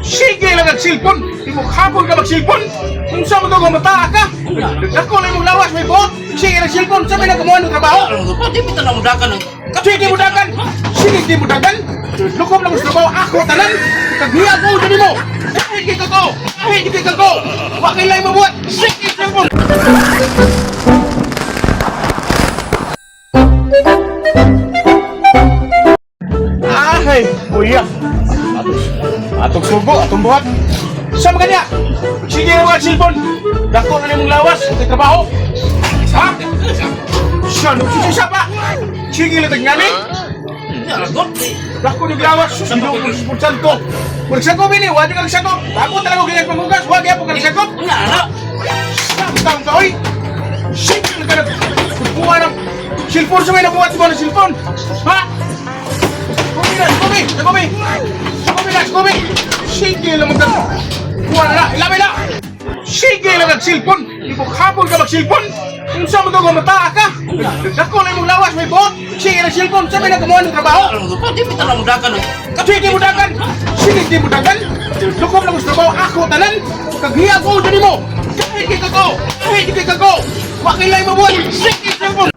Sige lang ang cellphone. Di mo hapon ka mag-cellphone. Kung sa mo to mataa ka. Dako lang imong lawas may buot. Sige lang cellphone. Sa may nagamuha ng trabaho. Di bitaw na mudagan. Sige mo dagan. Sige di mo dagan. Lukob lang sa trabaho. Ako tanan. Kaghiya ko dyan mo. Ay, di ka ko. Ay, di ka ko. Wakil lang mabuhat. Sige cellphone. Ay, kuya. Atong sugo, atong buhat. Sa mga niya? Sige na mga cellphone. Dako na nimong lawas, kay trabaho. Ha? Siya, no, sige siya pa. Sige lang tagngani. Dako ni lawas, sino ko porsyento. Kung sakop ini, wala kang sakop. Ako talaga ganyan panghugas, wag yapon kang sakop. Samtang ka, oy. Sige lang ka na. Kuha ng cellphone sa may nabuhat mo ng cellphone. Ha? Kubi na, kubi, kubi. Kubi na, kubi. Sige lang magdag. Kuha na na, ilapit na. Sige lang ang cellphone. Di mo hapon ka mag-cellphone. Kung sa mo to mataa ka. Dako lang imong lawas may buot. Sige lang cellphone. Sa may nagamuha ng trabaho. Di bitaw na mudagan. Sige mo dagan. Sige di mo dagan. Lukob lang sa trabaho. Ako tanan. Kaghiya ko dyan mo. Kahit di ka ko. Kahit di ka ko. Wakilay mabuhat. Sige cellphone.